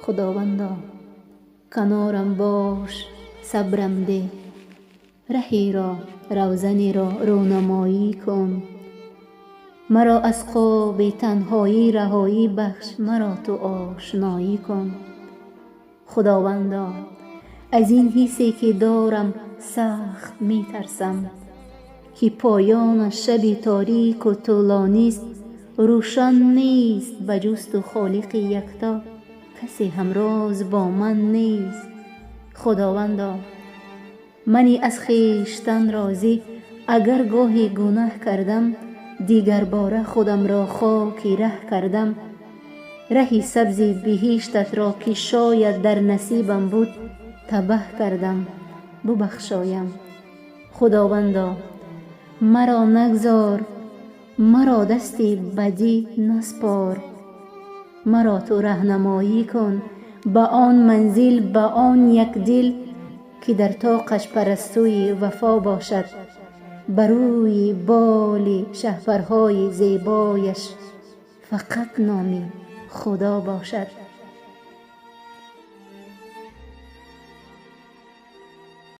Худовандо, канорам бош, сабрам деҳ, раҳеро, равзанеро рӯнамоӣ кун. Маро аз хоби танҳоӣ раҳоӣ бахш, маро ту ошноӣ кун. Худовандо, аз ин ҳиссе ки дорам сахт метарсам, ки поёнаш шаби торику тӯлонист, рӯшан нест ба ҷуз ту Холиқи якто, касе ҳамроз бо ман нест. Худовандо, мани аз хештан розӣ, агар гоҳе гунаҳ кардам, дигарбора худамро хоки раҳ кардам. Раҳи сабзи биҳиштатро, ки шояд дар насибам буд, табаҳ кардам, бубахшоям. Худовандо, маро нагзор, маро дасти бадӣ наспор, маро ту раҳнамоӣ кун ба он манзил, ба он як дил, ки дар тоқаш парастуи вафо бошад, ба рӯи боли шаҳпарҳои зебояш фақат номи Худо бошад.